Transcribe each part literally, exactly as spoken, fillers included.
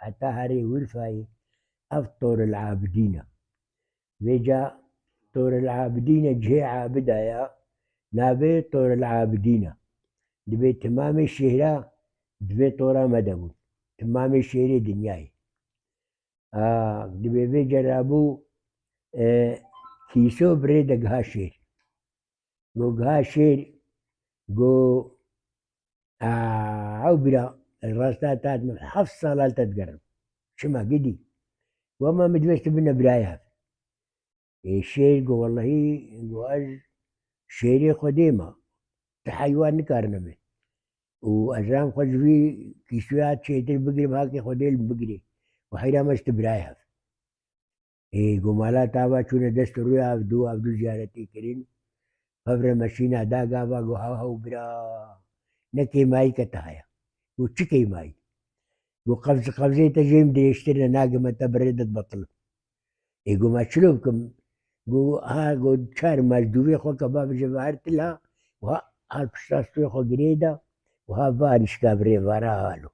heta herê Urfayê, ev Toril Abidîn e. Vêca Toril Abidîn e, cihê Abida ya, navê Toril Abidîn e. Dibê timamê şêhra, divê tora me de bû. Timamê şêrê dinyayê. A, dibê vê cerabû, e, Kîso birê de giha şêr. Go giha şêr, go, a, ew bira, rasta tat min heft sala li te digerim. Çima gidî? Go ma min divê tu bine birayê hev. Ê şêr go wellehî, go ez şêrê Xwedê me. Ti heywan nikarine min. Û ez ram xwe ji vî kîsoya çêtir bigirim, hakê Xwedê li min bigirê. Û heyra me ji ti birayê hev. Ê, go mala tava çûne dest û rûya ev du, ev du ziyaretê kirin. Pevre meşîna da gava, go hew hew bira. Ne kêmayî ke te heye. Go çi kêmayî? Go qevz, qevzê te jê min dirêjtir ne, nagime te birê de dibetilim. Ê, go me çilo bikim? Go ha, go çar me ji dûvê xwe ke bavêje ve her tila, û ha, her pişta stûyê xwe girê da, û ha va nişka birê vara halo.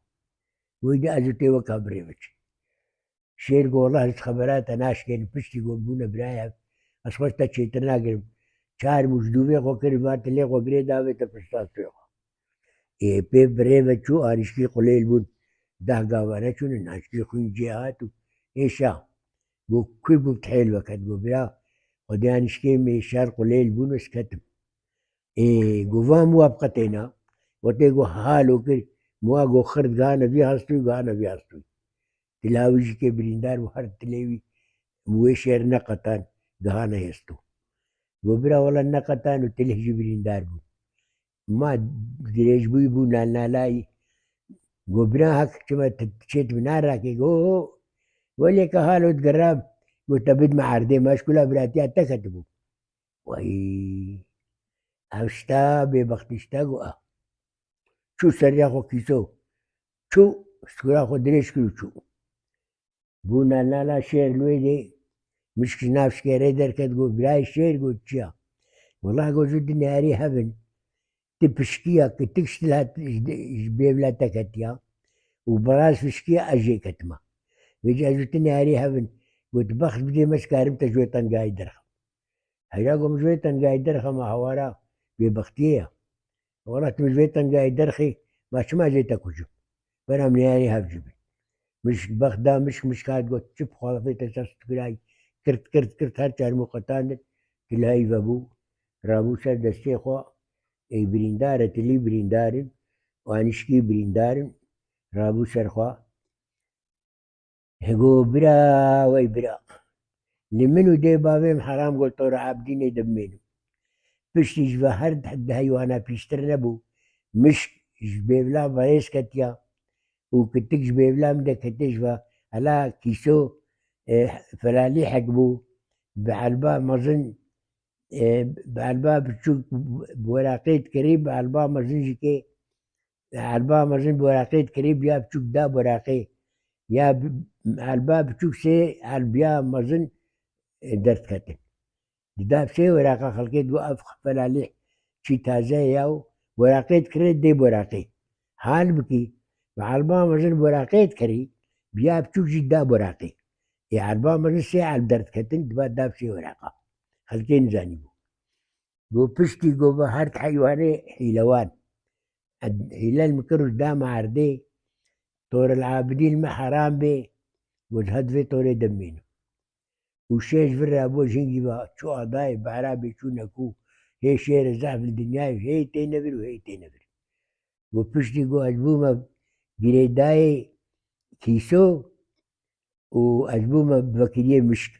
Wî de ez û tê weka birê biçin. Şêr go, "Wela ez xebera te naşkênim, piştî go bûne birayê hev, ez xwe ji te çêtir nagirim. Çar mû ji dûvê xwe kir, va tilê xwe girê davê te pişta stûyê xwe." Ê, pê birê ve çû, anişkî qulêl bûn. Deh gava neçûne, anişkî xwîn cê hat û êşa. Go, "Kû bû tihêl veket?" Go, "Bira, xwedê anişkê min şer qulêl bûn, ez ketim." Ê, go, "Va min wa biqetêna." Wetê go halo kir, min wa go xird gihane vî hestûyî, gihane vî hestûyî. Tila wî jî kê birîndar bû, her tilê wî wê şêr neqetan, gihane hestû. Go, "Bira, wela neqetan û tilê jî birîndar bûn." Ma dirêjbûyî bû nalnalayî. Go, "Bira, hek çima tu çêt min narakê?" Go, "Welê ke halo digeram." Go, "Te bidme erdê, ma ji kula biratiya te ketibû." Wey, ev şta bêbextî şta go a. Çû seriya xwe kîso. Çû, stûra xwe dirêj kir û çû. Bû nalnala şêr li wê dê, mişk ji nav şkêrê derket, got, "Birayê şêr," got, "Çi ya?" "Wela," got, "ji dinyarê hev in. Ti pişkiya, kitik ji tila, ji bêvla te ketiya û biraz pişkiya ez jê ketima. Vêca ez û ti niyarê hev in. Got, bext bidê me, ez karim te ji wê tengayî derxim." Heyra got, "Min ji wê tengayî derxema hawara bêbextiyê ye. Wela tu min ji vê tengayî derxî, ma çima ez ê te kujim? Bera min niyarê hev cibin." Mişk bext da mişk, mişk hat got, "Çi bi xwe vê te ser stûrayî?" Kirt, kirt, kirt, her çar mû qetandin, tilayî vebû, rabû ser destê xwe, ê birîndar e, tilî birîndar in, û anişkî birîndar in, rabû ser xwe. Hego bira, wey bira. Li min û dê bavê min heram got, tora Ebdînê dimênim. Piştî ji ve her di heywana pîştir nebû. Mişk ji bêvla berêz ketiya û kitik ji bêvla min de ketiş ve. Hela kîso, e, felalîhek bû. Bi elba mezin, e, bi elba biçûk bi weraqê dikirî, bi elba mezin jî kê, elba mezin bi weraqê dikirî, biya biçûk da weraqê. Ya bi-, elba biçûk sê elbiya mezin, e, derdiketin. Dida sê weraqa xelkê digot, "Ev felalîh çî taze ye ya û weraqê dikirê dê weraqê. Hal bikî, bi elba mezin weraqê dikirî, biya biçûk jî da weraqê." Ê elba mezin sê elb derdiketin, diba dav sê weraqa. Xelkê nizanî bû. Go piştî go ve her heywanê hîlewan. Hîle li min kir û da me erdê, Toril Abidîn li min heram bê, go ji hev vê torê dimînim. Û şêr ji vir re bû, jingî ve çû adayê, behra bê çû nekû, hê şêr e zehf li dinyayê, hê tê nevir û hê tê nevir. Go piştî go ez bûme girêdayê kîso û ez bûme vekiriyê mişk.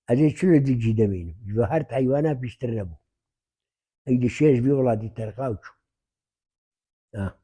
Ez ê çilo dik jî demînim. Ji ve her heywana pîştir nebû. Ey di şêr ji vî welatî terqa û çû. Ha.